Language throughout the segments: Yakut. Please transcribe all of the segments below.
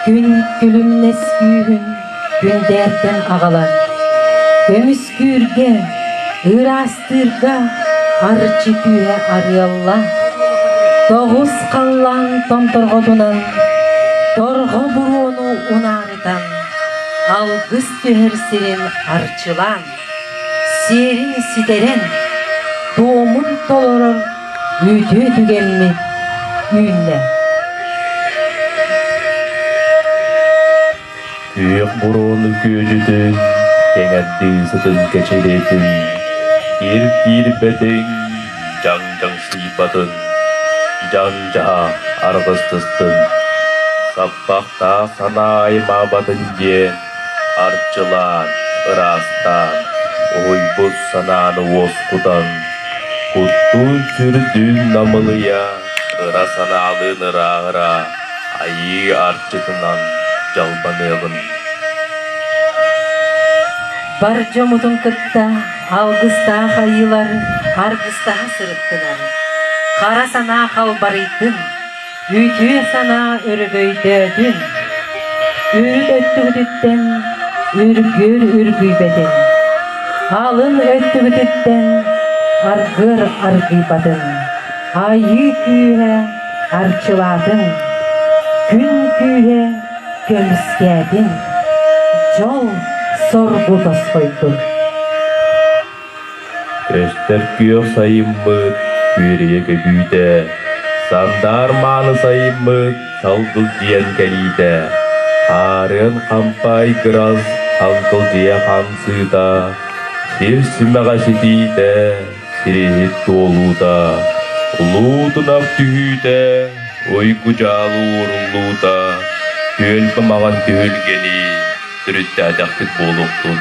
Күн күлүмнэс күүһүн күндээртэн аҕалан, көмүскүүргэ, ыраастыырга арчы күүһэ арыалла, тоҕус халлаан томторҕотунан торҕо буруону унаарытан, алгыс түһэр сирин арчылаан, сиэрин ситэрэн, туомун толорор үтүө түгэммит үүннэ. Күөх буруону күөдьүтүн, кэҥэрдии сытын кэчириэтин, кир киирбэтиҥ, дьаҥ-дьаҥ сыыйбатын, дьаҥ-дьаһах аргыстыстын, саппахтаах санаа аймаабатын диэн арчылаан, ыраастаан, уһуйбут санааны уоскутан, куттуун-сүрдүүн намылыйа, ыра санаалыын ырааһыра, айыы арчытынан дьалбаныаҕын. Бар дьоммутун кытта алгыстаах айыылар аргыстаһа сырыттылар. Хара санаа халбарыйдын, үтүө санаа өрөгөйдөөтүн, үрүт өттүгүтүттэн үргүөр үргүйбэтин, алын өттүгүтүттэн аргыар аргыйбатын, айыы күүһэ арчылаатын, күн күүһэ көмүскээтин, дьол соргу тосхойдун. Көстөр күөх сайыммыт күөрүйэ көбүүтэ, сандаар мааны сайыммыт салгылдьыйан кэлиитэ, хаарыан хампаай кырас хаҥкылдьыйа хамсыыта, сир сүмэҕэ ситиитэ, сириһит туолуута, улуутунах түһүүтэ, уйгу-дьаалы ууруллуута, түөлбэ маҕан түһүлгэни төрүттээтэхпит буолуохтун.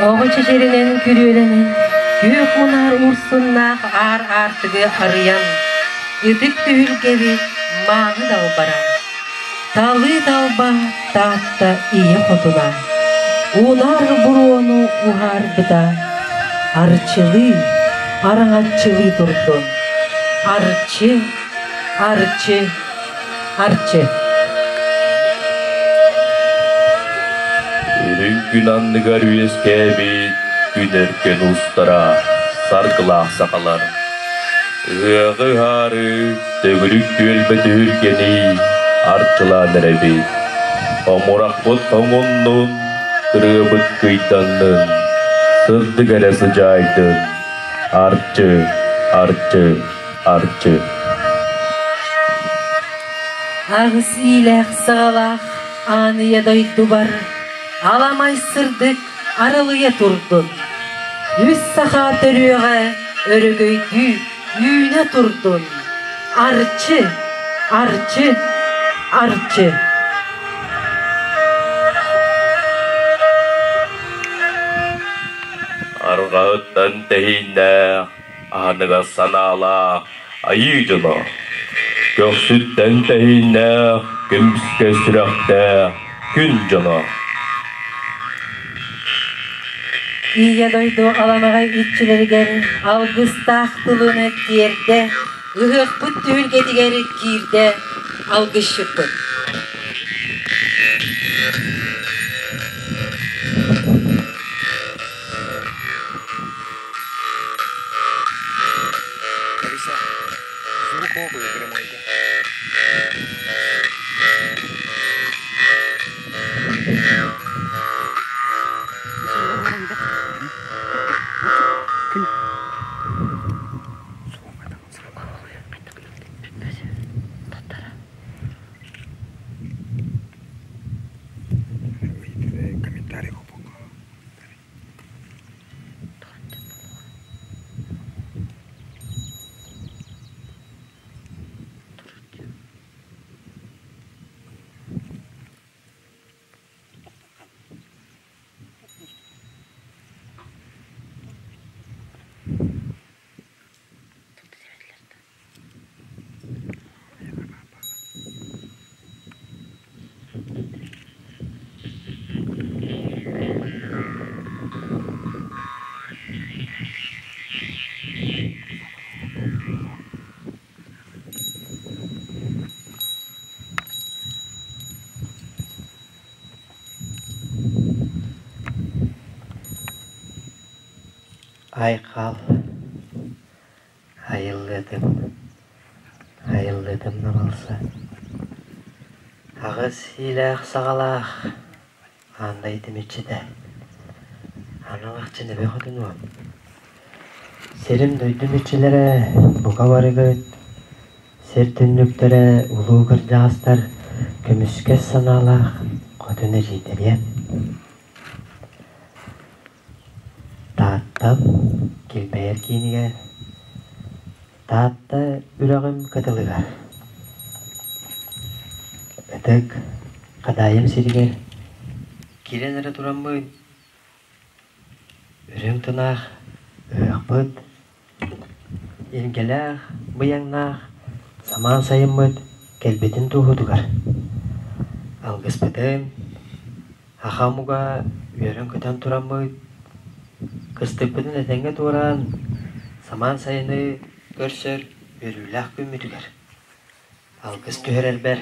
Оҕо чэчиринэн күрүөлэнэн, күөх мунаар урсуннаах аар аартыгы арыйан, ытык түһүлгэбит мааны далбара, талыы талба Таатта ийэ хотуна, унаар буруону уһаарбыта, арчылыы, араҥаччылыы турдун. Арчы, арчы, арчы. Үрүҥ күн анныгар үөскээбит күн өркөн устара саргылаах сахалар. Ыһыаҕы ыһаары төгүрүк түөлбэ түһүлгэни арчылаан эрэбит. Хомурахпыт хоҥуннун, кырыабыт кыйданнын, сырдык эрэ сыдьаайдын. Арчы, арчы, арчы. Аҕыс иилээх саҕалаах ааныйа дойдубар аламай сырдык арылыйа турдун. Үс саха төрүөҕэ өрөгөйдүү үүнэ турдун. Арчы, арчы, арчы. Арҕаһыттан тэһииннээх, аһыныгас санаалаах айыы дьоно. Көхсүттэн тэһииннээх, көмүскэ сүрэхтээх күн дьоно. Ийэ дойду аламаҕай иччилэригэр алгыстаах тылын тиэрдэ, ыһыахпыт түһүлгэтигэр киирдэ алгысчыппыт. Айхал, айыллыатым, айыллыатым намалса. Аҕыс иилээх-саҕалаах аан дойдум иччитэ, анал ахчын эбэ хотунуом. Сирим-дойдум иччилэрэ бука барыгыт, сир түннүктэрэ улуу кырдьаҕастар көмүскэс санаалаах хотун эдьиийдэриэм. Тааттам килбэйэр киинигэр, Таатта үрэҕим кытылыгар, Ытык Хадаайым сиригэр киирэн эрэ тураммын, үрүҥ тунах ыһыахпыт, илгэлээх быйаҥнаах самаан сайыммыт кэлбитин туоһутугар алгыспытын Аха омуга үөрэн-көтөн тураммыт, кыстыкпытын этэҥҥэ туораан, самаан сайыны көрсөр үөрүүлээх күммүтүгэр алгыс түһэрэрбэр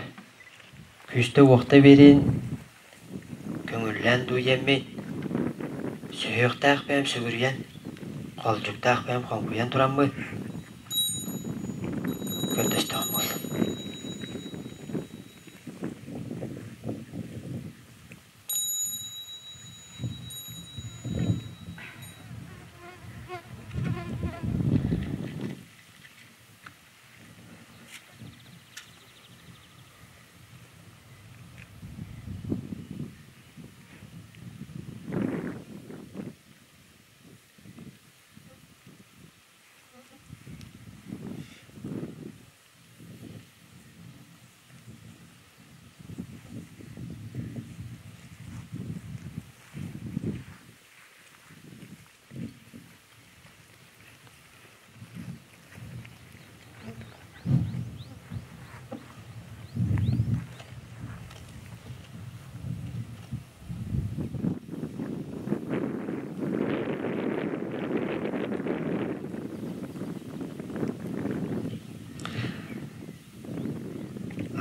күүстэ-уохта биэрин, көҥүллээн дуу диэммин, сүһүөхтээх бэйэм сүгүрүйэн, холдьуктаах бэйэм хоҥкуйан тураммыт, көрдөстөҕүм буоллун.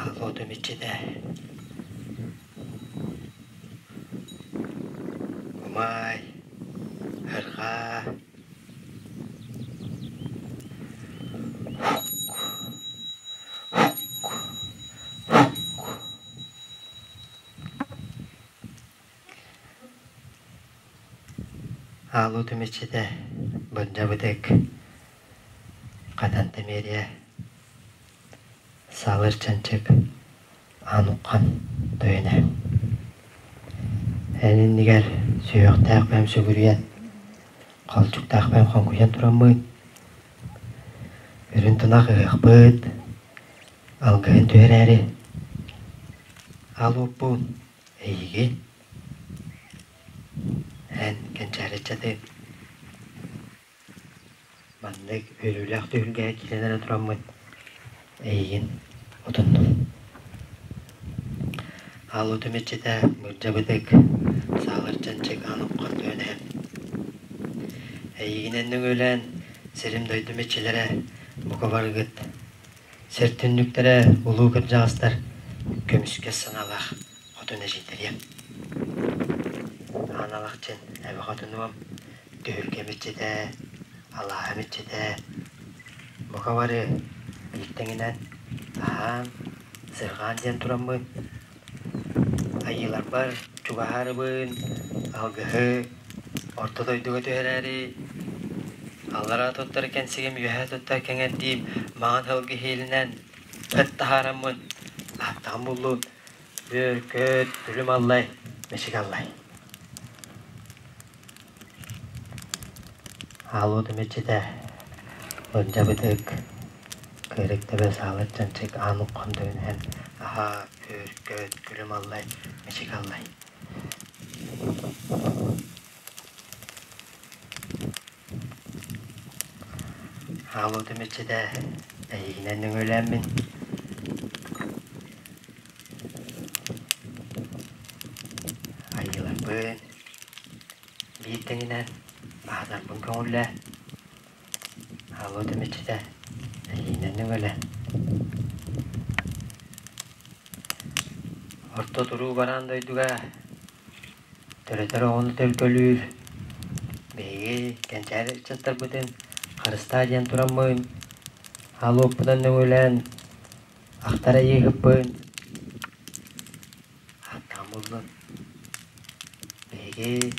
Аллотум иччитэ Умай, арҕаа Аалутум иччитэ Бырдьабытык Хатан Тэмиэрийэ Саалыр Чанчык Аан Уххан тойоно Эн иннигэр сүһүөхтээх бэйэм сүгүрүйэн, холчуктаах бэйэм хоҥкуйан тураммын, үрүҥ тунах ыһыахпыт алгыһын түһэрээри аал уоппун эйигин Эн кэнчээри ыччаты маннык үөрүүлээх түһүлгэҕэ киирэн эрэ тураммын эйигин отуннум. Аал уотум иччитэ Бырдьабытык саалар чанчык аан уххан түһэн иһэн эйигинэн нөҥүөлээн сирим-дойдум иччилэрэ бука барыгыт сир түннүктэрэ улуу кырдьаҕастар көмүскэс санаалаах хотун эдьиийдэриэм. Аан Алахчын эбэ хотунуом, түһүлгэм иччитэ, алааһым иччитэ, бука бары биир тэҥинэн аһаан, сырҕаан диэн тураммын, айыыларбар чугаһаарыбын, алгыһы орто дойдуга түһэрээри, аллараа туттар кэнсигим, үөһээ туттар кэҥэрдиим, маҥан сылгы иһиилинэн ыт таһаараммын, ааттаҕым буллун, Бүркүт, күлүм аллай, мичик аллай. Аалуутум иччитэ, Бырдьабытык, кыырык төбө саалыт чанчык аан уххан төгүнүһэн аһаа, бүркүт, күлүм аллай, мичик аллай. Аалуутум иччитэ, эйигинэн нөҥүөлээммин Айыыларбын биир тэҥинэн аһатарбын көҥүллээ, аалуутум иччитэ эйигинэн нөҥүөлээ. Орто туруу бараан дойдуга төрөтөр оҕону төлкөлүүр, Биһиги кэнчээри ыччаттарбытын харыстаа диэн тураммын, хаалуоппунан нөҥүөлээн ахтар айыыһыппын ааттаан буллун. Биһиги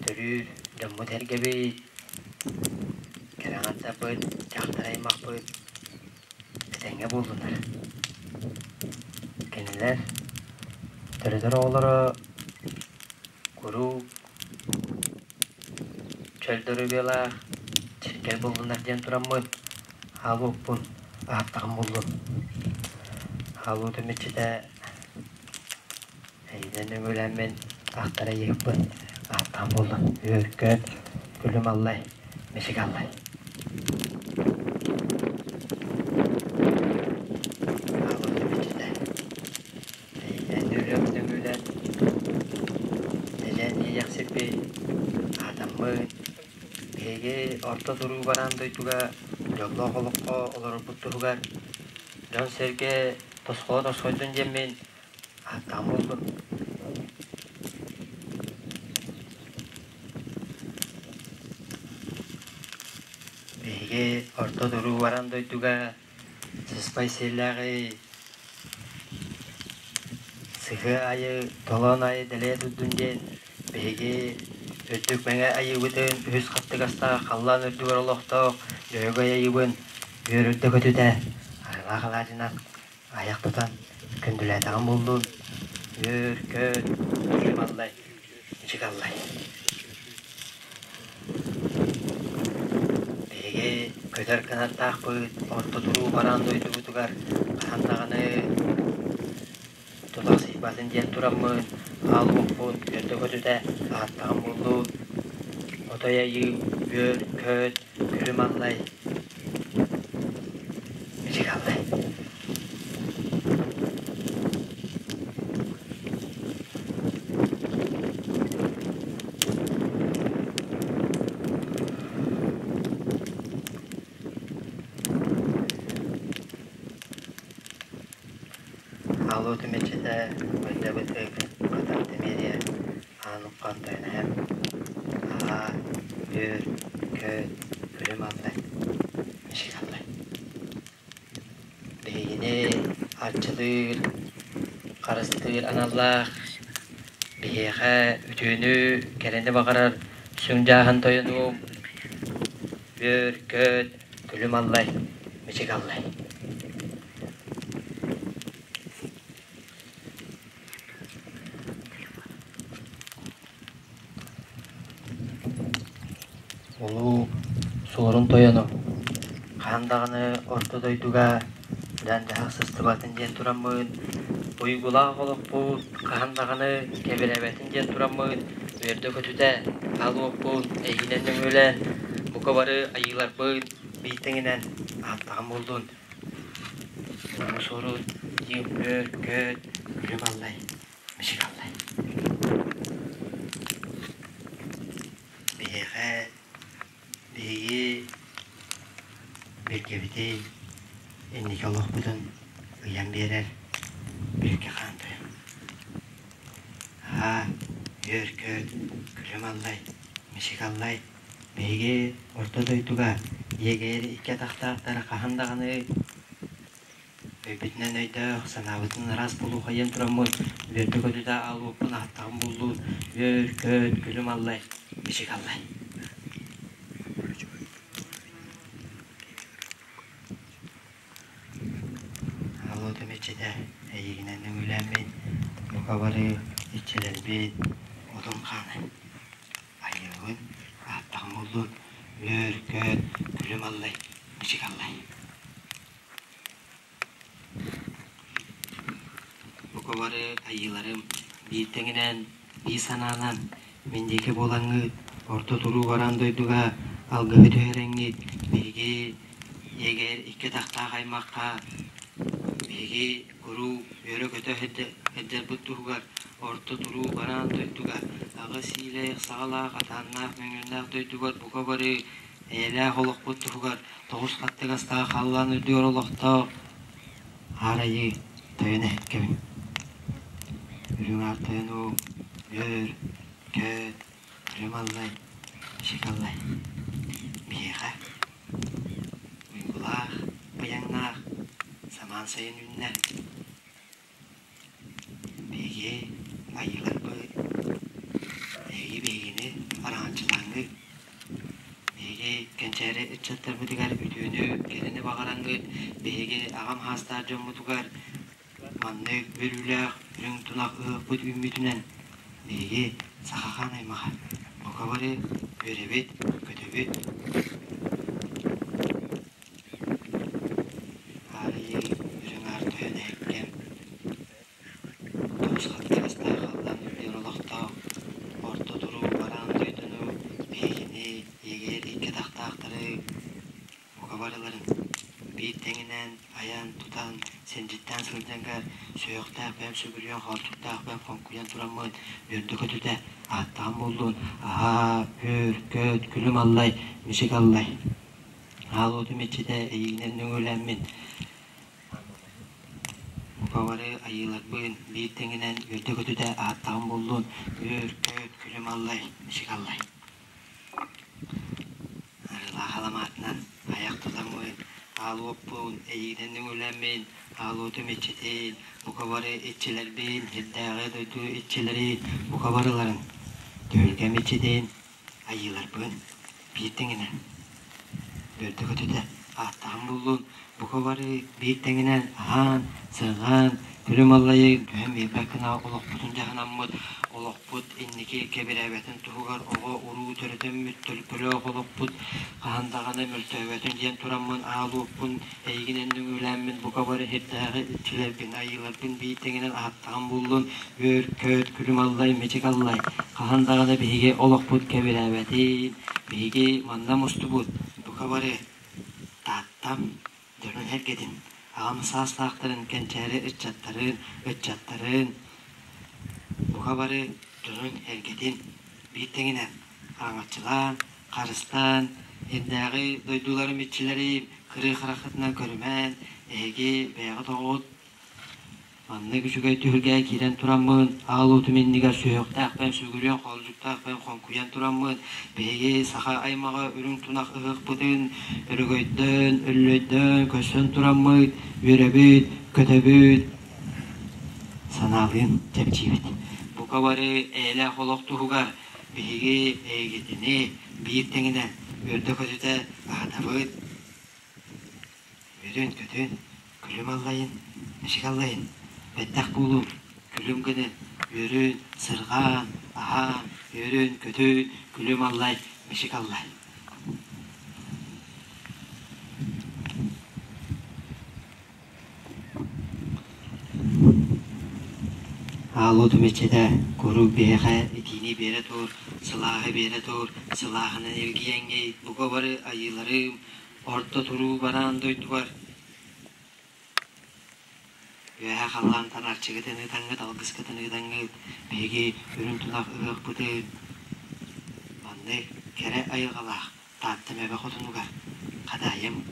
төрүүр дьоммут-сэргэбит, кэрэ аҥардарбыт, дьахтар аймахпыт этэҥҥэ буоллуннар. Кинилэр төрөтөр оҕолоро куруук чөл доруобуйалаах, чиркэл буоллуннар диэн тураммын хаалуоппун аһаттаҕым буллун. Хаалуутум иччитэ эйинэн өҥөлөммүн ахтар айыыппын ааттаан буллун. Үөркөт, күлүм аллай, мичик аллай. Хаалуутум иччитэ Эйигинэн Эдьээн Иэйэхсиппит аатаммыт, биһиги орто туруу бараан дойдуга дьоллоох олоххо олорорбут туһугар дьон-сэргэ тосхоло тосхойдун диэммин ааттаан буоллум. Биһиги орто туруу бараан дойдуга Сыспай сиэллээҕи сыһыа айы, толоон айы дэлэйэ турдун диэн биһиги үрдүк мэҥэ айыыбытын үһүс хаттыгастаах халлаан үрдүгэр олохтоох Дьөһөгөй айыыбын үөрүрдэ көтүтэ арыылаах алаадьынан айах тутан күндүлээтэҕим буоллун үөр-көт күлүм аллай мичик аллай Биһиги көтөр кынаттаахпыт, орто туруу бараан дойдубутугар хаһан даҕаны тутахсыйбатын диэн тураммын, хаалбыппын үөрдэ-көтүтэ аһаттаҕым буоллун. Отой айыы, үөр-көт, күлүм аллай, мичик аллай. Алло түмэччитэ Мындабытык Хатан Тимириэ Аан Уххан Тойон Аа Үөр Көт Күлүм Аллай Мишик Аллай Биһигини арчылыыр, харыстыыр аналлаах, биһиэхэ үтүөнү, кэрэни баҕарар сүҥ дьааһын тойонуум, үөр-көт, күлүм аллай, мичик аллай. Улуу Суорун тойону хаһан даҕаны орто дойдуга дьаһах сыстыбатын диэн тураммын, уйгулаах олохпут хаһан даҕаны кэбирээбэтин диэн тураммын, үөрдэ-көтүтэ хаалуохпут эйигинэн нөҥүөлээн, бука бары айыыларбын биир тэҥинэн ааттаҕым буоллун. Улуу Суорун диэн үөр-көт, күлүм аллай, мичик аллай. Биһиэхэ биһиги билгэбитин, инники олохпутун ыйан биэрэр билгэ хаан тойон. Аа, үөр-көт, күлүм аллай, мичик аллай, биһиги орто дойдуга иэгэйэр икки атахтаахтар хаһан даҕаны Өйбүтүнэн өйдөөх, санаабытын ыраас булуохайан тураммыт, үөрдэ-көтүтэ аалуоппун аһаттаҕым буллун, үөр-көт, күлүм аллай, бичик аллай. Аалуотум иччитэ, эйигинэн үҥүүлээммин, бука бары иччилэрбит, отум хааны, айыыбын, аһаттаҕым буллун, үөр-көт, күлүм аллай, бичик аллай. Бука бары айыыларым биир тэҥинэн, биир санаанан мин диэки буолаҥҥыт, орто туруу бараан дойдуга алгыһы түһэрэҥҥит, биһиги иэгэр икки атахтаах аймахха биһиги куруук үөрэ-көтө сылдьарбыт туһугар орто туруу бараан дойдуга аҕыс иилээх саҕалаах атааннаах мөҥүөннээх дойдугар бука бары Эйэлээх олохпут туһугар тоҕус хаттыгастаах халлаан үрдүгэр олохтоох Аар Айыы тойон эһэккэбин. Үрүҥ Аар тойону үөр, көт, күлүм аллай, Мичик аллай. Биһиэхэ уйгулаах, быйаҥнаах самаан сайын үүннэ. Биһиги айыыларбыт, эһиги биһигини араҥаччылааҥҥыт, биһиги кэнчээри ыччаттарбытыгар үтүөнү, кэрэни баҕараҥҥыт, биһиги аҕам саастаах дьоммутугар маннык үөрүүлээх үрүҥ тунах ыһыахпыт үүммүтүнэн биһиги саха хаан аймаҕа бука бары үөрэбит, көтөбүт. Аарыйыы үрүҥ аар тойон эһэккэм Тоҕус хаттыгастаах халлаан үрдүгэр олохтоох орто туруу бараан дойдуну биһигини иэгэр икки атахтаахтары бука барыларын биир тэҥинэн айан-тутан сэлдьиттээн сылдьаргар сүһүөхтээх бэйэм сүгүрүйэн хоордуктаах бэйэм хоҥкуйан тураммын үөрдэ-көтүтэ ааттаан буоллун аһаа үөр көт күлүм аллай мичик аллай аал уотум иччитэ эйигинэн нөҥүөлээммин Бука бары айыыларбын биир тэҥинэн үөрдэ-көтүтэ ааттаҕым буоллун үөр көт күлүм аллай мичик аллай Арыылаах аламаатынан айах тутаммын, аал уоппун эйигинэн үҥүлэммин, аал уотум иччитин, бука бары иччилэрбин, сирдээҕи дойду иччилэрин, бука барыларын, түһүлгэм иччитин, айыыларбын биир тэҥинэн үөрдэ-көтүтэ ааттаһан буллун, бука бары биир тэҥинэн аһаан, сырҕаан, күлүм аллайы түһэн биэрбэт гына олохпутун дьаһанаммыт, олохпут инники кэбирээбэтин туһугар оҕо-уруу төрөтөммүт төлкөлөөх олохпут хаһан даҕаны мөлтөөбөтүн диэн тураммын аал уоппун эйигин өннүҥүүлээммин бука бары сирдээҕи иччилэрбин, айыыларбын биир тэҥинэн аһаттаҕым буллун, үөр-көт, күлүм аллай, мичик аллай, хаһан даҕаны биһиги олохпут кэбирээбэтин, биһиги манна мустубут, бука бары Тааттам дьонун-сэргэтин, аҕам саастаахтарын, кэнчээри ыччаттарын, ыччаттарын, бука бары дьонун-сэргэтин биир тэҥинэн араҥаччылаан, харыстаан, сирдээҕи дойдуларым иччилэрин кырыы хараххытынан көрүмээн, эһиги бэйэҕит оҕоҕут Маннык үчүгэй түһүлгэҕэ киирэн тураммын, аал уотум иннигэр сүһүөхтээхпин сүгүрүйэн, хоолдьуктаахпын хоҥкуйан тураммын, биһиги саха аймаҕа үрүҥ тунах ыһыахпытын өрөгөйдөөн, өллөйдөөн көрсөн тураммыт, үөрэбит, көтөбүт, санаалыын чэпчиибит. Бука бары эйэлээх олох туһугар биһиги эйигитини биир тэҥинэн үөрдэ-көтүтэ аһатабыт, Үөрүн-көтүн, күлүм аллайын, мичик аллайын, бэттэх буолуум, күлүм гынын, үөрүн, сырҕаан, аһаан, үөрүн-көтүн, күлүм аллай, мичик аллай. Аал уотум иччитэ куруук биһиэхэ итиини биэрэ тур, сылааһы биэрэ тур, сылааһынан илгийэҥҥий, бука бары айыыларым, Орто туруу бараан дойдубар үөһээ халлаантан арчыгытын ыытаҥҥыт, алгыскытын ыытаҥҥыт, биһиги үрүҥ тунах ыһыахпытын маннык кэрэ айылҕалаах Тааттам эбэ хотунугар Хадаайым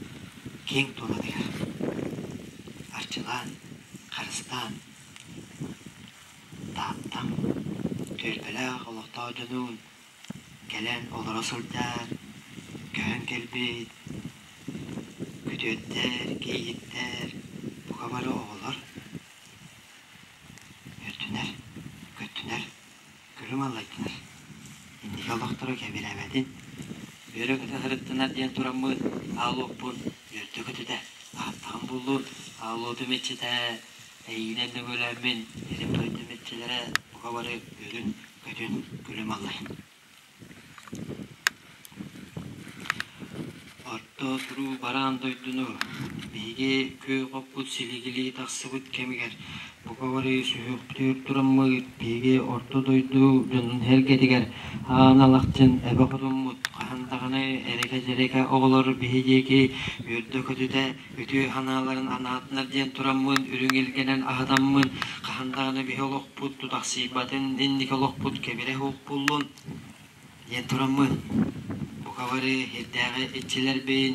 киэҥ туонатыгар арчылаан, харыстаан Тааттам түөлбэлээх олохтоох дьонун Кэлэн олоро сылдьар, көһөн кэлбит күтүөттэр, кийииттэр, бука бары оҕолор үөрдүнэр, көттүнэр, күлүм аллайдынар. Инники олохторо кэбирээбэтин, үөрэ-көтө сырыттынар диэн тураммын аал уоппун үөрдэ-көтүтэ ааттаҕым буоллун, аал уотум иччитэ эйигинэн нөҥүөлээммин сирим дойдум иччилэрэ бука бары үөрүн Көтүн күлүм аллайын. Орто туруу бараан дойдуну биһиги күөх оппут силигилии тахсыбыт кэмигэр бука бары сүһүөхтүүр тураммыт биһиги орто дойду дьонун сэргэтигэр аан алахчын эбэ хотуммут хаһан даҕаны эрэкэ-дьэрэкэ оҕолор биһи диэки үөрдэ-көтүтэ үтүө санааларын анаатынар диэн тураммын үрүҥ илгэнэн аһатаммын хаһан даҕаны биһи олохпут тутахсыйбатын инники олохпут кэбирэ суох буоллун диэн тураммын бука бары сирдээҕи иччилэрбин.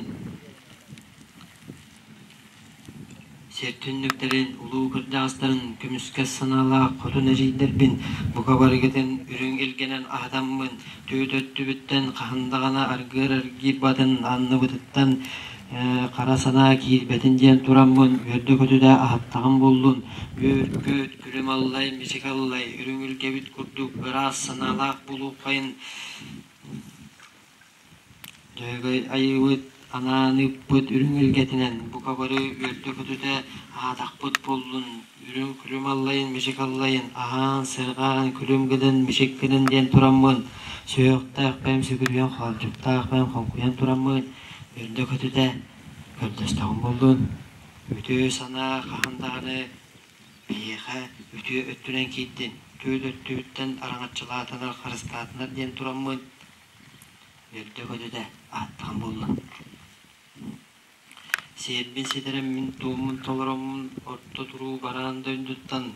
Сир түннүктэрин, улуу кырдьаҕастарын көмүскэс санаалаах хотун эдьиийдэрбин бука барыгытын үрүҥ илгэнэн аһатаммын, түөт өттүбүттэн хаһан даҕаны аргыар аргыйбатын анныбытыттан хара санаа киирбэтин диэн тураммын үөрдэ-көтүтэ аһаттаҕым буоллун, үөр-көт, күлүм аллай, мичик аллай, үрүҥ илгэбит курдук ыраас санаалаах буолуоххайын Дьөһөгөй айыыбыт анаан ыыппыт үрүҥ илгэтинэн бука бары үөрдэ-көтүтэ аһаатахпыт буоллун, үрүҥ күлүм аллайын, мичик аллайын, аһаан, сырҕаан, күлүм гынан, мичик гынан диэн тураммын, сүһүөхтээх бэйэм сүгүрүйэн, хоолдьуктаах бэйэм хоҥкуйан тураммын, үөрдэ-көтүтэ көрдөстөҕүм буоллун. Үтүө санаа хаһан даҕаны биһиэхэ үтүө өттүнэн киирдин, түөт өттүбүттэн араҥаччылаатынар, харыстаатынар диэн тураммын, Үөрдэ-көтүтэ ааттаан буолла. Сиэрбин ситэрэммин, туоммун толороммун орто туруу бараан дойдуттан,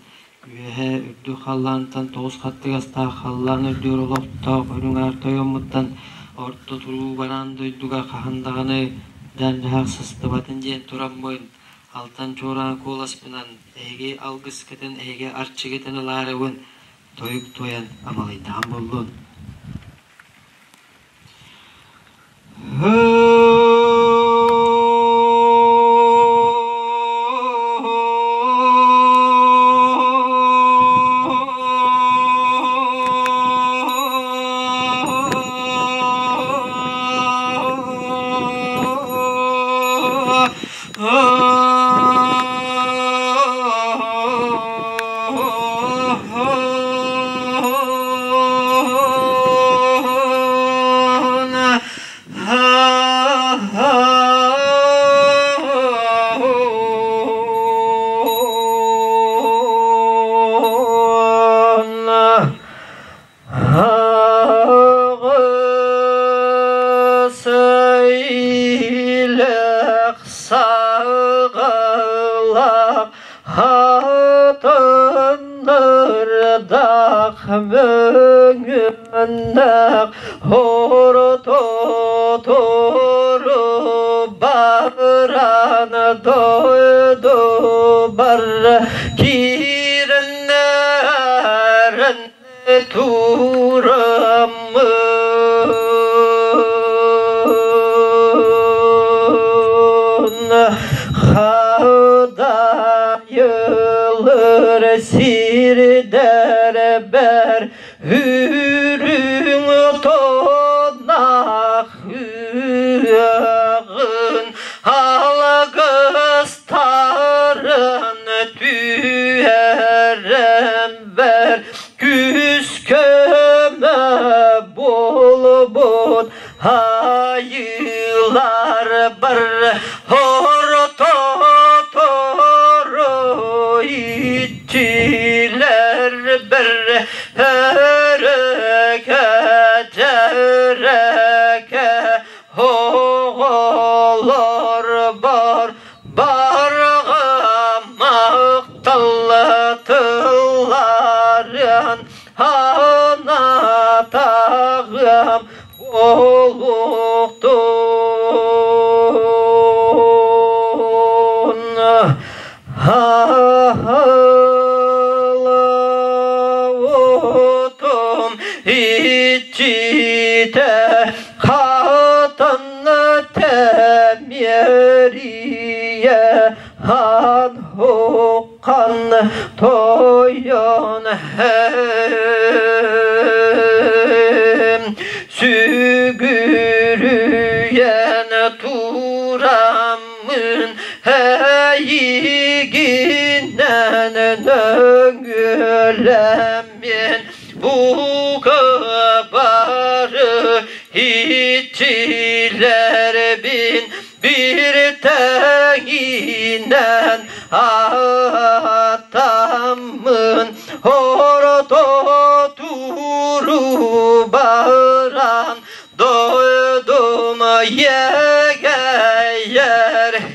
үөһээ үрдүк халлаантан тоҕус хаттыгастаах халлаан үрдүгэр олохтоох үрүҥ аар тойоммуттан орто туруу бараан дойдуга хаһан даҕаны дьаҥ-дьаһах сыстыбатын диэн тураммын, алтан чуораан куоласпынан эһиги алгыскытын, эһиги арчыгытын ылаарыбын тойук туойан амалыйдаҕым буоллун. Саҕалах хатыннырдах мөҥүннэх Хорототору баран дойдубар киирэннэрэн тураммын Хадайылыр сирдэрбэр үрүҥ тонах ыаҕын алгыстарын түһэрэн бэр күүс-көмө буолбут айыылар бар хорототору иччилэр бэр өрөкө дьөрөкө оҕолор бар барҕа махталлатылларын анатаҕым буолуохтун. Аһылаутум иччитэ хатан тэмиэрийэ хан хукхан тойон сүгүрүйэн тураммын эйигинэн нөҥүөлэммин бука бары иччилэрбин bir тэҥинэн ааттаммын орто туру баран дойдум иэгэйэр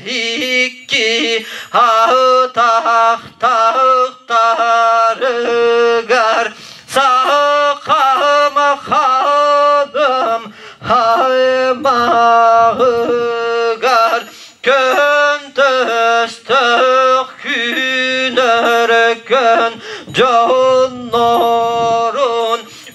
икки атах тахтарыгар сахам ханым аймағыгар көнтөстөх. Дьоннорун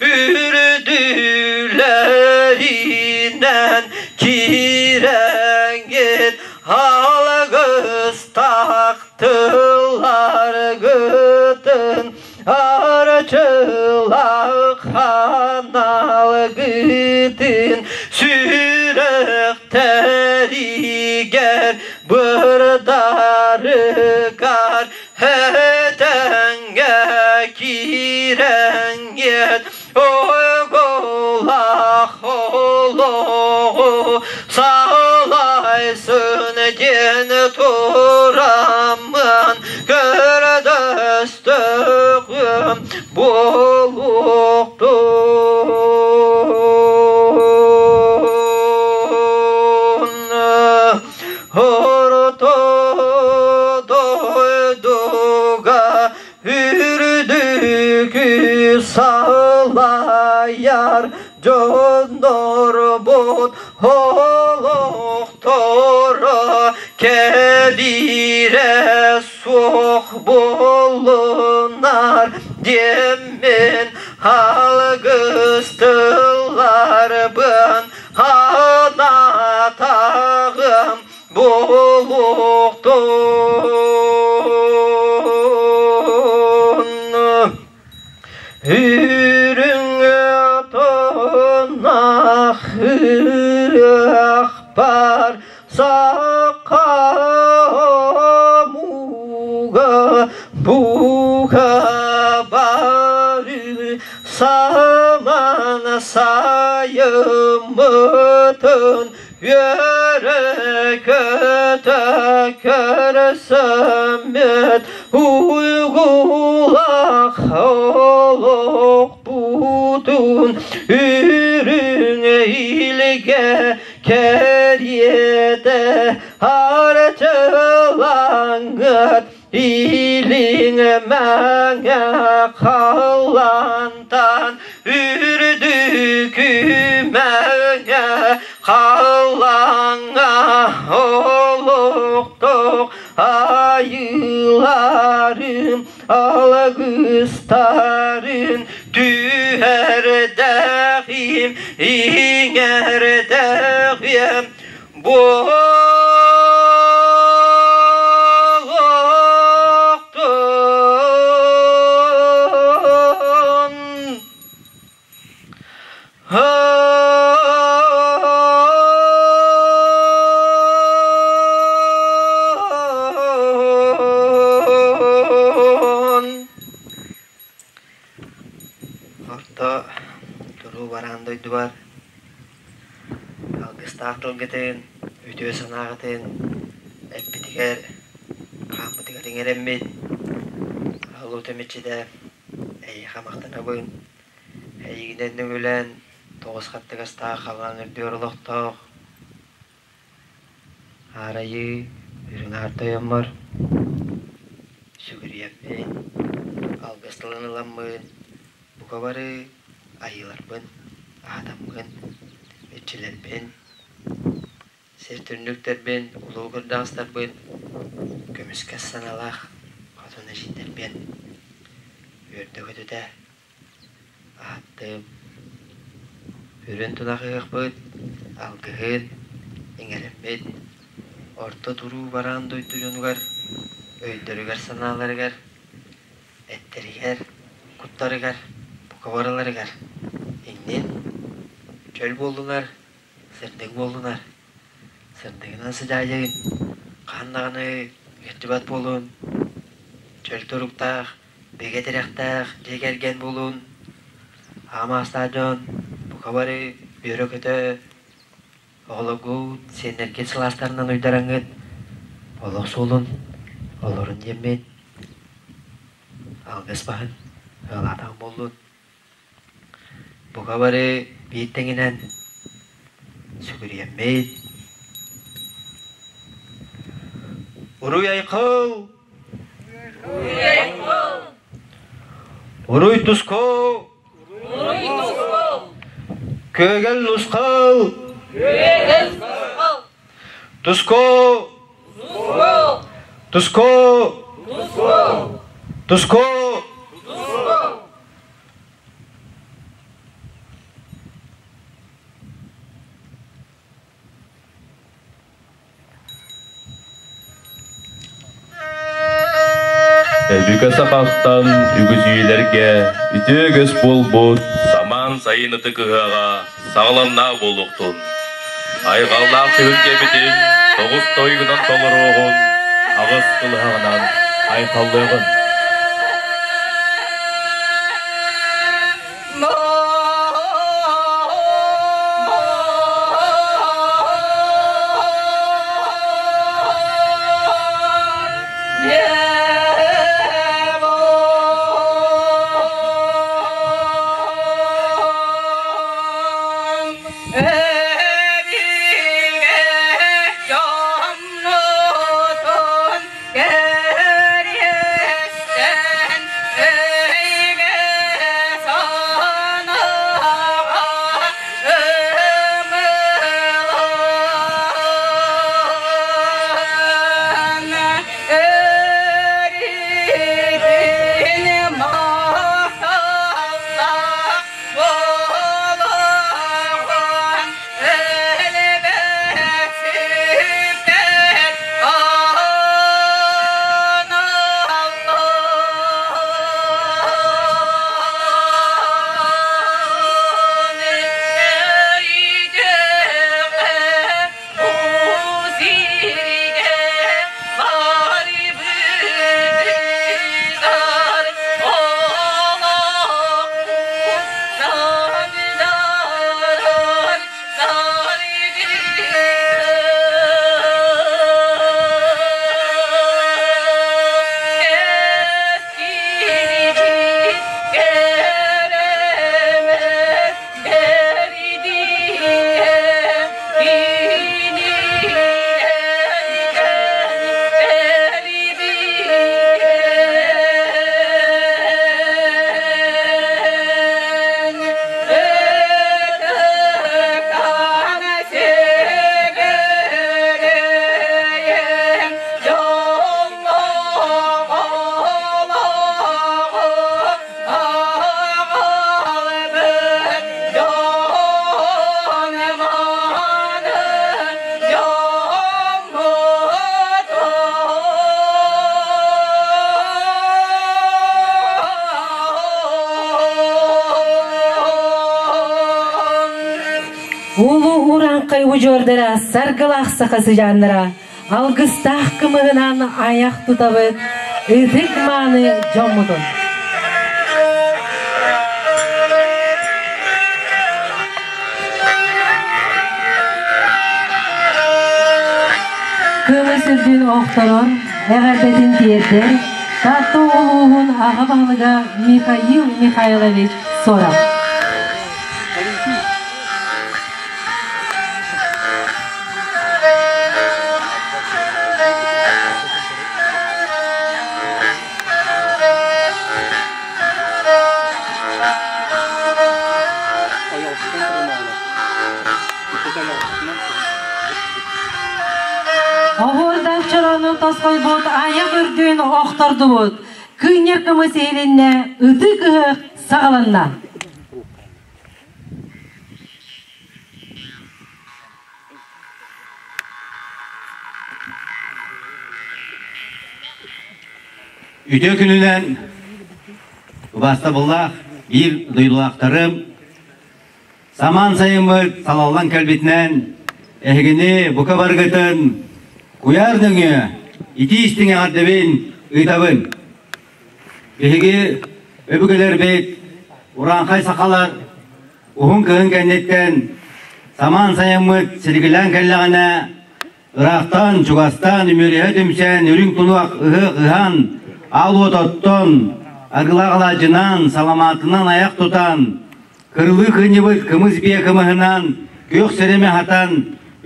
үрдүлэринэн киирэҥҥит алгыстаах тылларгытын арчылаах аналгытын сүрэхтэригэр бырдарыгар этэҥҥэ киирэҥҥит Оголах олоҕу салайсын диэн тураммын көрдөстөҕүм буолуохтун. Орто дойдуга Үрдүкү салайар дьоннорбут олохторо кэлиирэ суох буоллунар диэммин алгыс тылларбын анаатаҕым Буолуохтун үрүҥ тонах ырыахпар саха омуга бука бары саман сайыммытын Үөрэ-көтө көрсөммүт уйгулаах олохпутун үрүҥ илгэ кэриэтэ арчылаҥҥыт Илиҥ мэҥэ халлаантан үрдүкү мэҥэ халлааҥҥа олохтоох айыыларым алгыстарын түһэрдэҕим иҥэрдэҕим Буолуохтун Орто туруу бараан дойдубар Алгыстаах тылгытын, үтүө санааҕытын эппитигэр, хааммытыгар иҥэрэммит, Улуу Тэмиччитэ эйиэхэ махтанабын. Эйигинэн нөҥүлээн тоҕус хаттыгастаах халлаан үрдүгэр олохтоох Аарайыы Үрүҥ Аар Тойоммор сүгүрүйэммин, алгыс тылын ыламмын, бука бары айыыларбын, аатаммын, иччилэрбин, сир түннүктэрбин, улуу кырдьаҕастарбын көмүскэс санаалаах хотун эдьиийдэрбин үөрдэ-көтүтэ Ааттыым, үрүн тунах ыһыахпыт, алгыһын иҥэриммит, орто туруу бараан дойду дьонугар өйдөрүгэр-санааларыгар, эттэригэр, куттарыгар, бука барыларыгар иннин чөл буоллунар, сырдык буоллунар, сырдыгынан сыдьаайыҥ, хаһан даҕаны ыалдьыбат буолун, чөл туруктаах, Бигэ тирэхтээх дьиэ кэргэн буолун, аҕам аастаах дьон бука бары үөрэ-көтө оҕолоргут, сиэннэргит сылаастарынан уйдараҥҥыт олох суолун олорун диэммит алгыс баһын ыалаатаҕым буоллун. Бука бары биир тэҥинэн сүгүрүйэммит. Уруй-айхал! Уруй туску! Күөгэл нусхал! Туску! Туску! Туску! Өбүгэ сахаттан үгүс үйэлэргэ үтүө үгэс буолбут самаан сайын ытык ыһыаҕа саҕаланна буолуохтун. Айҕаллаах түһүлгэбитин тоҕус тойугунан толоруоҕун, аҕыс кылыһаҕынан айхаллыаҕын. Улуу урааҥхай удьуордара, саргылаах саха сыдьааннара, алгыстаах кымыһынан айах тутабыт, ытык мааны дьоммутун. Кымыс үрдүн охторон, эҕэрдэтин тиэрдэр Таатта улууһун аҕа баһылыга Михаил Михайлович Соров. Оһуордаах чорону тосхойбут айах үрдүн охтордубут. Кыынньар кымыс иһилиннэ, ытык ыһыах саҕаланна. Үтүө күнүнэн убаастабыллаах биир дойдулаахтарым, самаан сайыммыт салаллан кэлбитинэн эһигини бука барыгытын куйаар нөҥүө итии истиҥ эҕэрдэбин ыытабын. Биһиги өбүгэлэрбит урааҥхай сахалар уһун кыһын кэнниттэн самаан сайыммыт силигилээн кэллэҕинэ ыраахтан, чугастан үмүөрүһэ түмсэн, үрүҥ тунуах ыһыах ыһан, аал уот оттон, аргылаах алаадьынан, саламаатынан айах тутан, кырылыы кыынньыбыт кымыс биэ кымыһынан, күөх сирэми аһатан,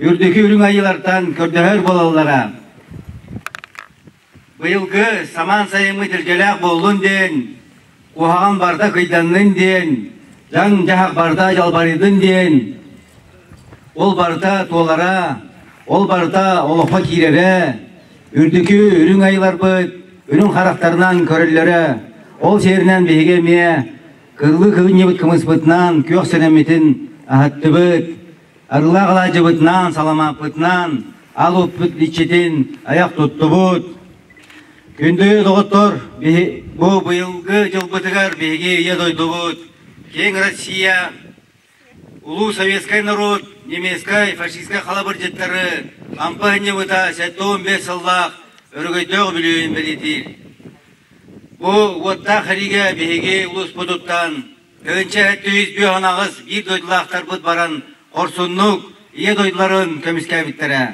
үрдүкү үрүҥ айыылартан көрдөһөр буолаллара. Быйылгы самаан сайыммыт илгэлээх буоллун диэн, куһаҕан барыта кыйданнын диэн, дьаҥ-дьаһах барыта дьалбарыйдын диэн, ол барыта туолара, ол барыта олоххо киирэрэ, үрдүкү үрүҥ айыларбыт үрүҥ харахтарынан көрөллөрө, ол сиэринэн биһиги эмиэ кыыллыы кыынньыбыт кымыспытынан күөх сэнэммитин аһаттыбыт, Арыылаах алаадьыбытынан, саламааппытынан, ал оппут иччитин айах туттубут. Күндү доҕоттор, бу быйылгы дьылбытыгар биһиги Ийэ дойдубут, киэҥ Россия, улуу советскай норуот немецкай фашистскай халабырдьыттары Ампа ынньыбыта 75 сыллаах өрөгөйдөөх үбүлүөйүн бэлиэтиир. Бу уоттаах сэриигэ биһиги улууспутуттан тыһыынча 758 биир дойдулаахтарбыт баран хорсуннук Ийэ дойдуларын көмүскээбиттэрэ.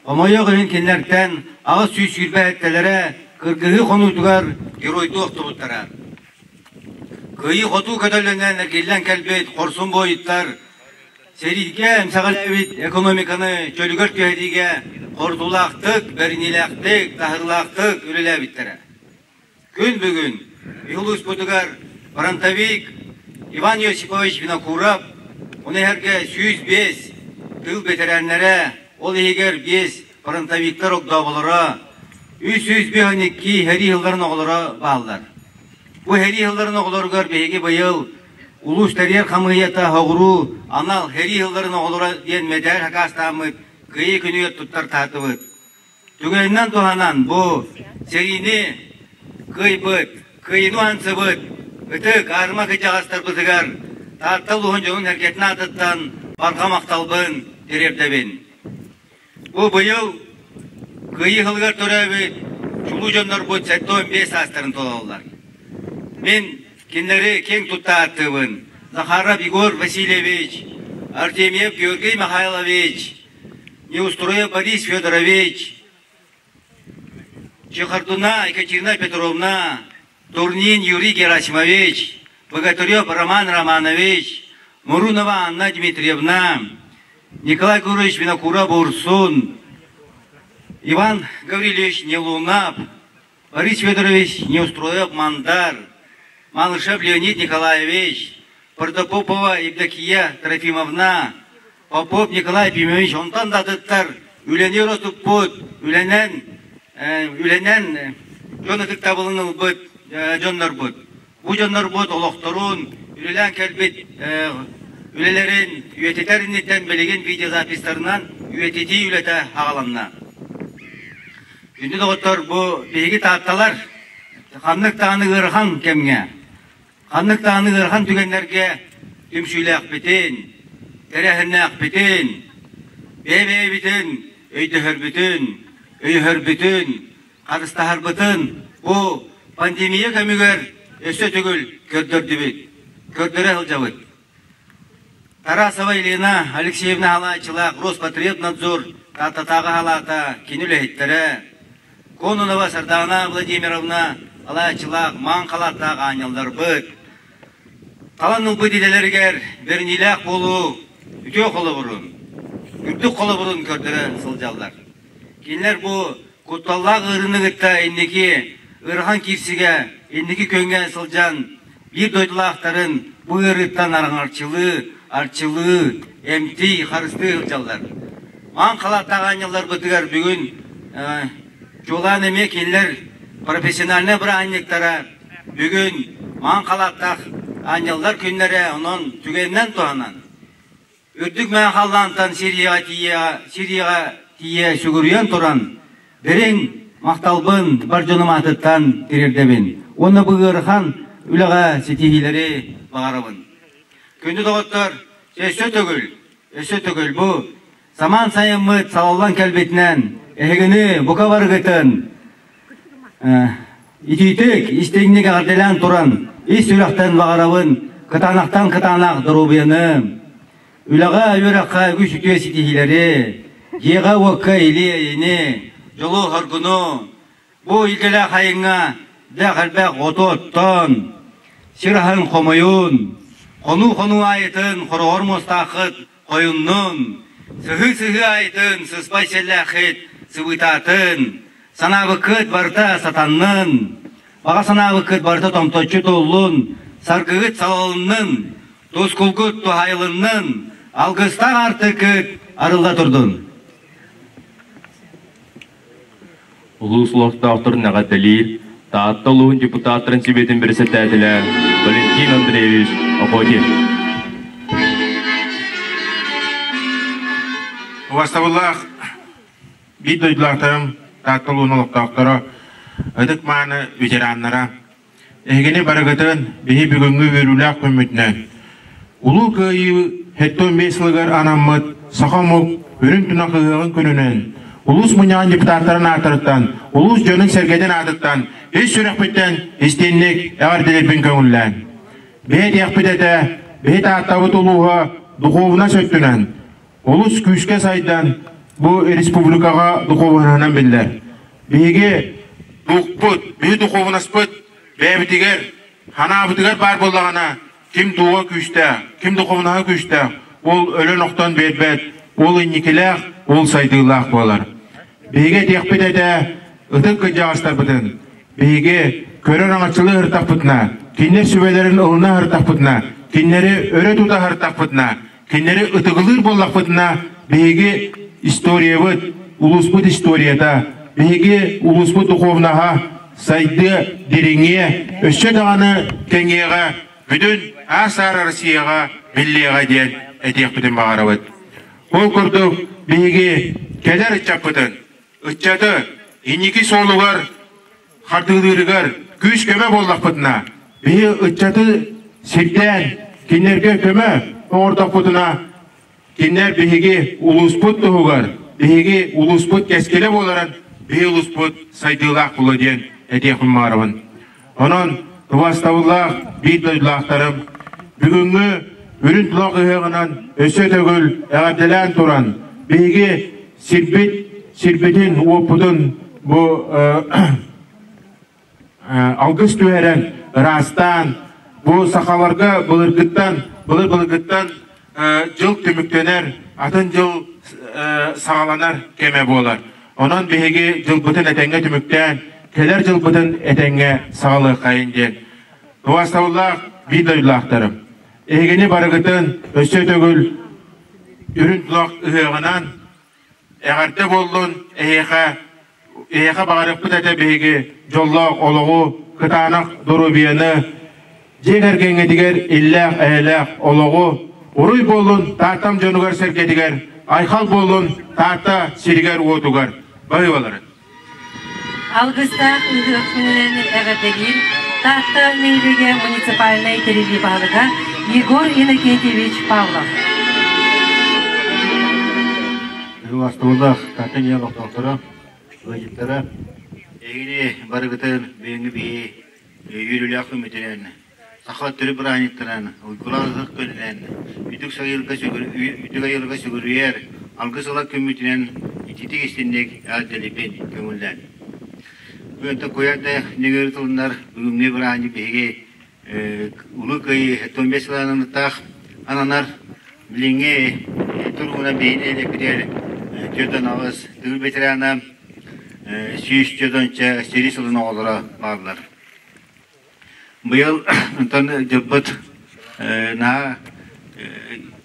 Хомойуох иһин кинилэртэн 820 сэттэлэрэ кыргыһыы хонуутугар геройдуу охтубуттара. Кыайыы-хотуу көтөллөнөн эргиллэн кэлбит хорсун буойуттар сэриигэ эмсэҕэлээбит экономиканы чөлүгэр түһэриигэ хорутуулаахтык, бэриниилээхтик, таһырлаахтык үлэлээбиттэрэ. Күн бүгүн улууспутугар фронтовик Иван Иосифович Винокуров, ону эһэргэ 105 тыыл бэтэрээннэрэ, ол иһигэр биэс фронтовиктар огдооболоро, 352 сэрии сылларын оҕолоро бааллар. Бу сэрии сылларын оҕолоругар биһиги быйыл улуус тэрийэр хамыыһыйата соҕуруу анал сэрии сылларын оҕолоро диэн мэдээл сакаастааммыт Кыайыы күнүгэр туттартаатыбыт. Түгэнинэн туһанан бу сэриини кыайбыт, кыайыыны уһансыбыт ытык аарыма кырдьаҕастарбытыгар Таатта улууһун дьонун-сэргэтин аатыттан барҕа махталбын тириэрдэбин. Бу быйыл Кыайыы сылыгар төрөөбүт чулуу дьоннорбут 75 саастарын толороллор. Мин кинилэри киэҥ тутта ааттыыбын. Захаров Егор Васильевич, Артемьев Георгий Михайлович, Неустроев Борис Федорович, Чехардуна Екатерина Петровна, Турнин Юрий Герасимович, Богатырев Роман Романович, Мурунова Анна Дмитриевна, Николай Гурович Винокуров Урсун, Иван Гаврилович Нелунап, Борис Федорович Неустроев Мандар, Малышев Леонид Николаевич, Протопопова Евдокия Трофимовна, Попов Николай Ефимович онтон да атыттар үлэни өрө туппут, үлэнэн, үлэнэн дьон ытыктабылын ылбыт дьоннорбут. Бу дьоннорбут олохторун, үлэлээн кэлбит үлэлэрин үйэтитэр инниттэн билигин видеозаписьтарынан үйэтитии үлэтэ аҕаланна. Күндү доҕоттор, бу биһиги таатталар ханнык даҕаны ыарахан кэмҥэ, ханнык даҕаны ыарахан түгэннэргэ түмсүүлээхпитин, тэрээһиннээхпитин, бэйэ-бэйэбитин өйдөһөрбүтүн, өйөһөрбүтүн, харыстаһарбытын бу пандемия кэмигэр өссө төгүл көрдөрдүбүт, көрдөрө сылдьабыт. Тарасова Елена Алексеевна Халааччылаах Роспотребнадзор Тааттатааҕы халаата кини үлэһиттэрэ, Кононова Сардаана Владимировна Алааччылаах маҥан халааттаах аанньалларбыт, талан ылбыт идэлэригэр бэриниилээх буолуу үтүө холобурун, үрдүк холобурун көрдөрө сылдьаллар. Кинилэр бу кутталлаах ыарыыны кытта инники ыарахан киирсигэ, инники күөҥҥэ сылдьан биир дойдулаахтарын бу ыарыыттан араҥарчылыы, арчылыы, эмтии, харыстыы сылдьаллар. Маҥан халааттаах аанньалларбытыгар бүгүн чуолаан эмиэ кинилэр профессиональнай бырааһынньыктара бүгүн маҥан халааттаах аанньаллар күннэрэ, онон түгэнинэн туһанан Үрдүк мэҥэ халлаантан Сирияҕа тиийэ, Сирияҕа тиийэ сүгүрүйэн туран, дириҥ махталбын бар дьонум аатыттан тириэрдэбин уонна бу ыарахан үлэҕэ ситиһиилэри баҕарабын. Күндү доҕоттор, өссө төгүл, өссө төгүл бу самаан сайыммыт салаллан кэлбитинэн эһигини бука барыгытын итиитик, истиҥник эҕэрдэлээн туран, ис сүрэхтэн баҕарабын кытаанахтан кытаанах доруобуйаны, үлэҕэ, үөрэххэ үгүс үтүө ситиһиилэри, дьиэҕэ-уокка или-эйэни, дьолу-соргуну, бу илгэлээх айыҥҥа дэх элбэх оту оттон, сир аһын хомуйун, хонуу-хонуу аайытын хороҕор муостааххыт хойуннун, сыһыы-сыһыы аайытын сыспай сэллээххит сыбыытаатын, санаабыккыт барыта сатаннын, баҕа санаабыккыт барыта томточчу туллун, саргыгыт салалыннын, тускулгут туһайылыннын, алгыстаах аартыккыт арылла турдун. Улуус олохтоохторун эҕэрдэлиир Таатта улууһун депутаттарын Сэбиэтин бэрэссэдээтэлэ Валентин Андреевич Охотин. Убастабыллаах биир дойдулаахтарым, Таатта улууһун олохтоохторо. Ытык-мааны ветераннара, эһигини барыгытын биһи бүгүҥҥү үөрүүлээх күммүтүнэн Улуу Кыайыы 75 сылыгар анаммыт саха омук үрүҥ тунах ыһыаҕын күнүнэн улуус мунньаҕын депутаттарын ааттарыттан, улуус дьонун-сэргэтин аатыттан ис сүрэхпиттэн истиҥник эҕэрдэлиирбин көҥүллээн. Биһи этиэхпит этэ, биһи Тааттабыт улууһа духуобунас өттүнэн олус күүскэ сайдан бу республикаҕа духуобунаһынан биллэр. Биһиги духпут, биһи духуобунаспыт бэйэбитигэр, ханаабытыгар баар буоллаҕына, ким дууга күүстээх, ким духуобунаһа күүстээх, ол өлөн-охтон биэрбэт, ол инникилээх, ол сайдыылаах буолар. Биһиги этиэхпит этэ, ытык кырдьаҕастарбытын, биһиги көрөр аҥаччылыы ыһыртахпытына, кинилэр сүбэлэрин ылына ыһыртахпытына, кинилэри өрө тута ыһыртахпытына, кинилэри ытыгылыыр буоллахпытына, биһиги историябыт, улууспут историята, биһиги улууспут духовнаһа сайдыа, дириҥиэ, өссө даҕаны кэҥиэҕэ, бүтүн аас-аар Россияҕа биллиэҕэ диэн этиэхпитин баҕарабыт. Ол курдук биһиги кэлэр ыччаппытын, ыччаты инники суолугар хардыылыырыгар күүс-көмө буоллахпытына, биһи ыччаты сирдээн кинилэргэ көмө оҥордохпутуна, кинилэр биһиги улууспут туһугар, биһиги улууспут кэскилэ буоларын, биһи улууспут сайдыылаах буолуо диэн этиэхпин баҕарабын. Онон убаастабыллаах биир дойдулаахтарым, бүгүҥҥү үрүн тулах ыһыаҕынан өссө төгүл эҕэрдэлээн туран, биһиги сирбит, сирбитин, уоппутун бу алгыс түһэрэн, ыраастаан, бу сахаларга былыргыттан, былыр-былыргыттан дьыл түмүктэнэр, атын дьыл саҕаланар кэмэ буолар. Онон биһиги дьылбытын этэҥҥэ түмүктээн, кэлэр дьылбытын этэҥҥэ саҕалыаххайын диэн убаастабыллаах биир дойдулаахтарым, эһигини барыгытын өссө төгүл үрүн тулах ыһыаҕынан эҕэрдэ буоллун, эһиэхэ эһиэхэ баҕарыахпыт этэ биһиги дьоллоох олоҕу, кытаанах доруобуйаны, дьиэ кэргэҥҥитигэр иллээх-эйэлээх олоҕу, уруй буоллун Тааттам дьонугар-сэргэтигэр, айхал буоллун Таатта сиригэр-уотугар. Баһыыбаларын. Алгыстаах ыһыах күнүнэн эҕэрдэлиир Таатта нэһилиэгэ муниципальнай тэриллии баһылыга Егор Иннокентьевич Павлов. Убаастабыллаах Таатта нэһилиэгин олохтоохторо, ыалдьыттара, эһигини барыгытын бүгүҥҥү биһи үөрүүлээх күммүтүнэн, саха төрүт бырааһынньыктарынан, уйгулаах ыһыах күнүнэн, үрдүк айылга сүгүрүйэр алгыс ылар күммүтүнэн ититик истинник эҕэрдэлиибин көҥүллээн. Бүгүн куйаар да нөҥүө тылыннар бүгүҥҥү бырааһынньык биһиги Улуу Кыайыы 75 сылаанаммыттаах ананар билиҥҥи туругунан биһиги нэһилиэкпитигэр 48 тыыл ветерана, 104 сэрии сылын оҕолоро бааллар. Быйыл онтон дьылбыт наһаа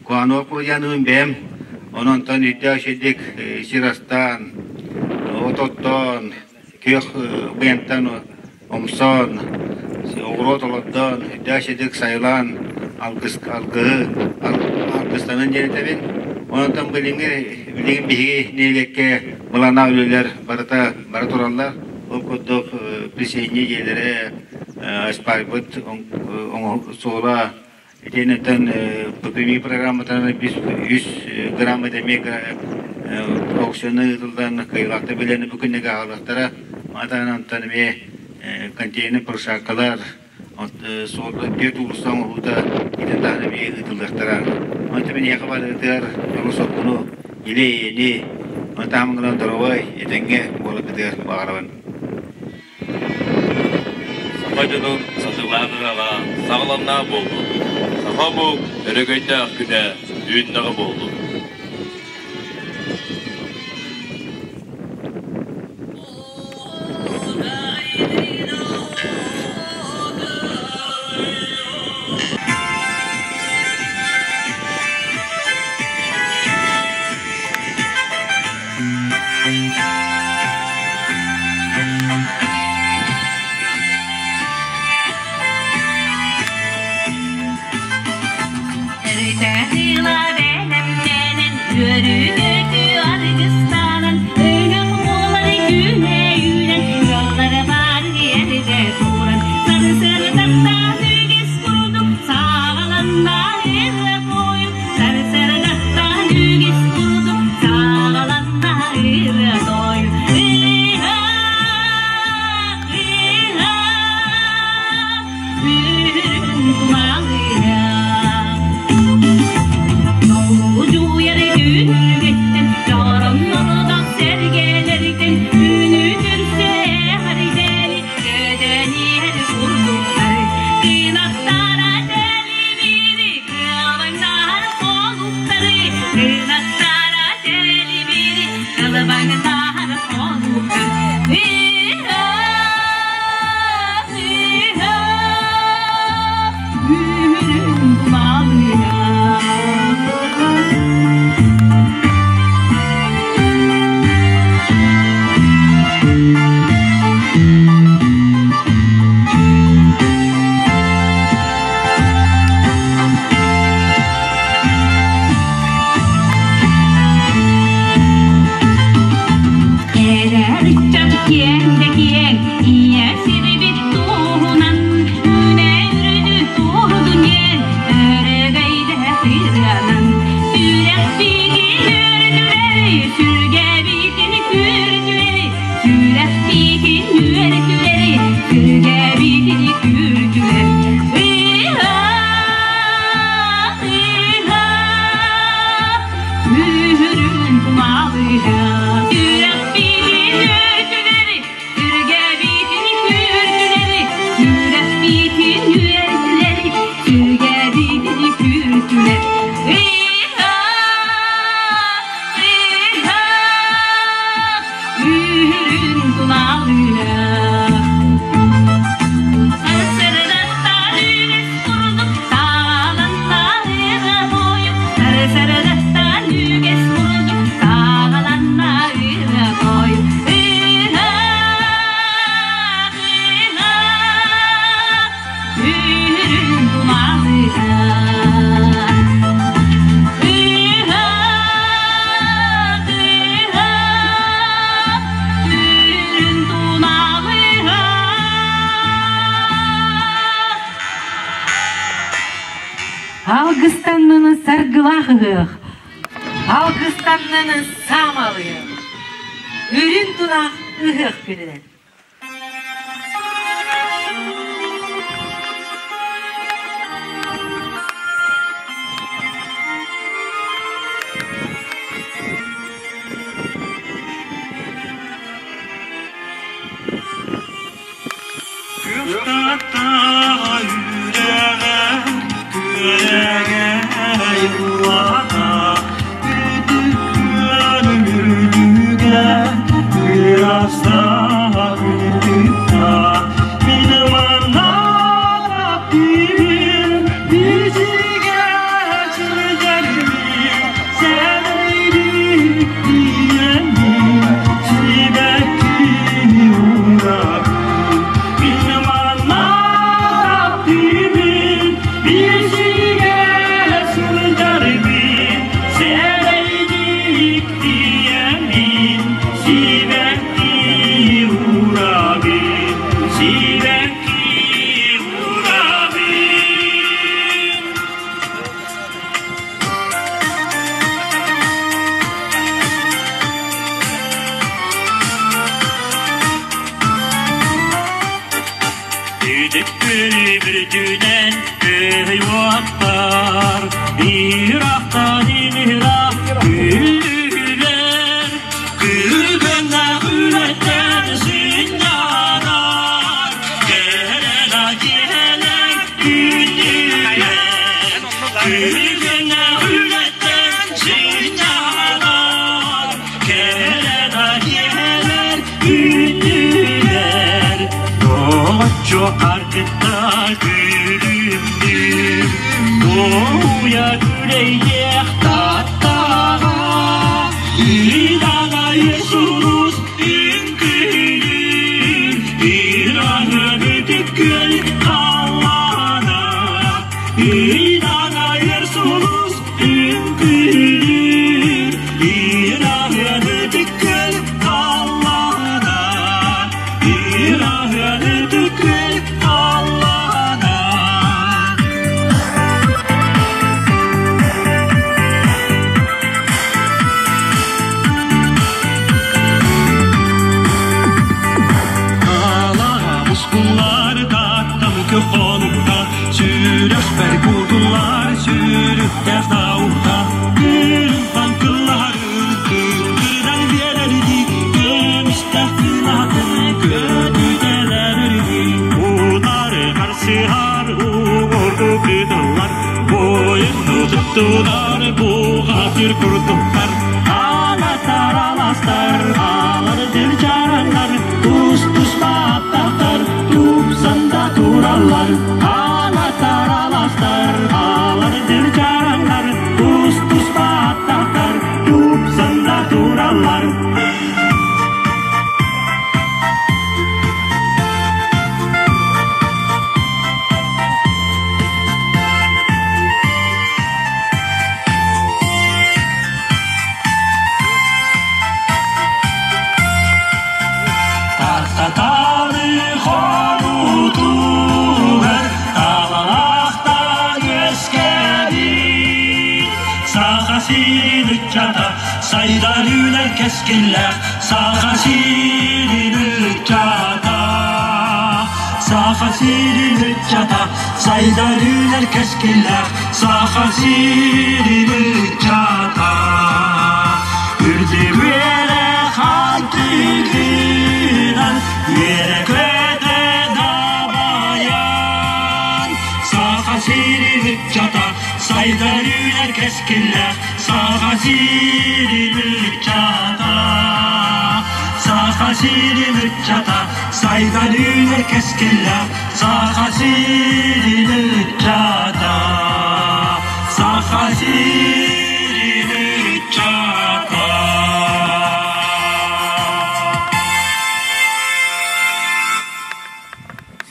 куһаҕан куһаҕанын бэйэм, онон онтон үрдээх үчүгэйдик сир астаан, от оттоон, күөх быйантан омсон, оҕуруот олордон, үрдээх үчүгэйдик сайылаан алгыс алгыһы алгыстанан диэн этэбин. Онтон билиҥҥи билигин биһиги нэһилиэккэ былааннаах үлэлэр барыта бара тураллар. Ол курдук присоединение дьиэлэрэ, аспальпыт суола итиэннэтэн ППМИ программатынан үс грамма эмиэ аукционы ыытыллан кыайыылаахтар билэн бу күннэргэ аҕалыахтара. Маны эмиэ контейнер площадкалар суолга түөрт уулусса оҥоһуута итин таһынан эмиэ ыытыллыахтара. Онтон миэхэ барытыгар дьолу-соргуну, или-эйэни, ону таһынан доруобай, этэҥҥэ буоларгытыгар баҕарабын. Саха дьонун сатыылаах ыһыаҕа саҕаланнаах буоллун! Саха омук өрөгөйдөөх күнэ үүннэҕэ буоллун! Эритэ тыла бэлэмнэ Алгыстанныны саргылаах ыһыах, алгыстанныны саамалыах, үрүн тунах ыһыах күнүнэн.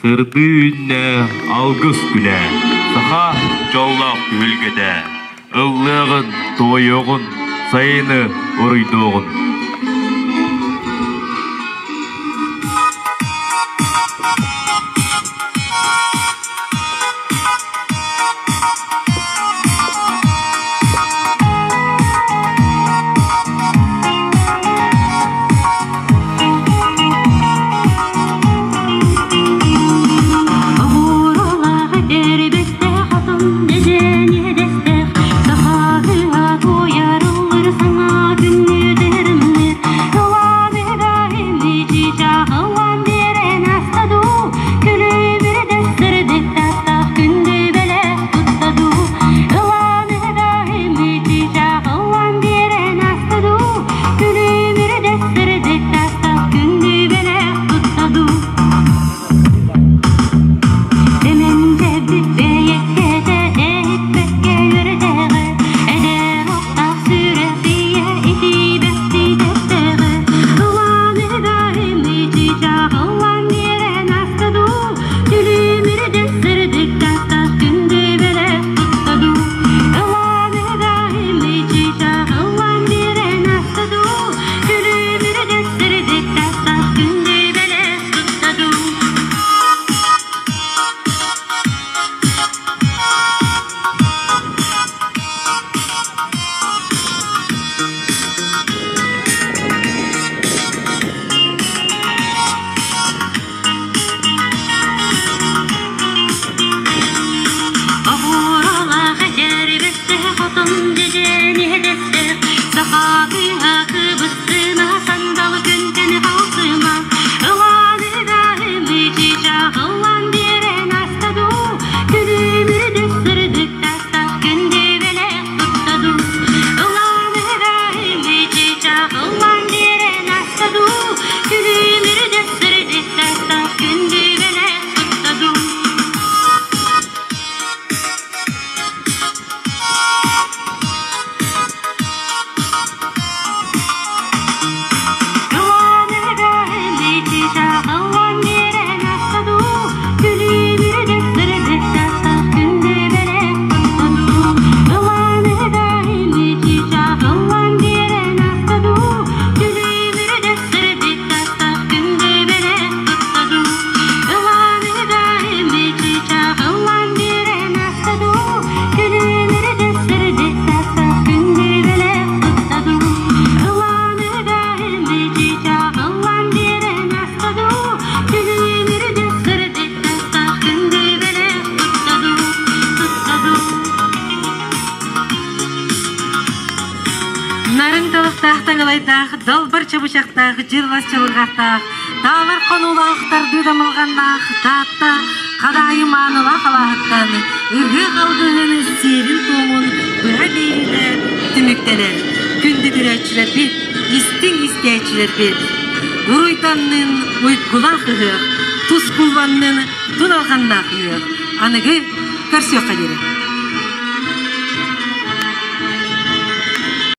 Сырдыы үүннэ алгыс күнэ, саха дьоллоох түһүлгэтэ, ыллыаҕын, туойуоҕун, сайыны уруйдуоҕун. таҥалайдаах, далбар чабычахтаах, дьырылас чабырҕахтаах, таалар хонуулаах, тардыы дамылҕаннаах Таатта Хадаайы маанылаах алааһыттан ыһыах алгыһын сиэрин-туомун быһа биэриитэ түмүктэнэр. Күндү көрөөччүлэрбит, истиҥ истээччилэрбит, уруйтаннын уйгулаах ыһыах, тускулланнын туналҕаннаах ыһыах аныгы көрсүөххэ диэри.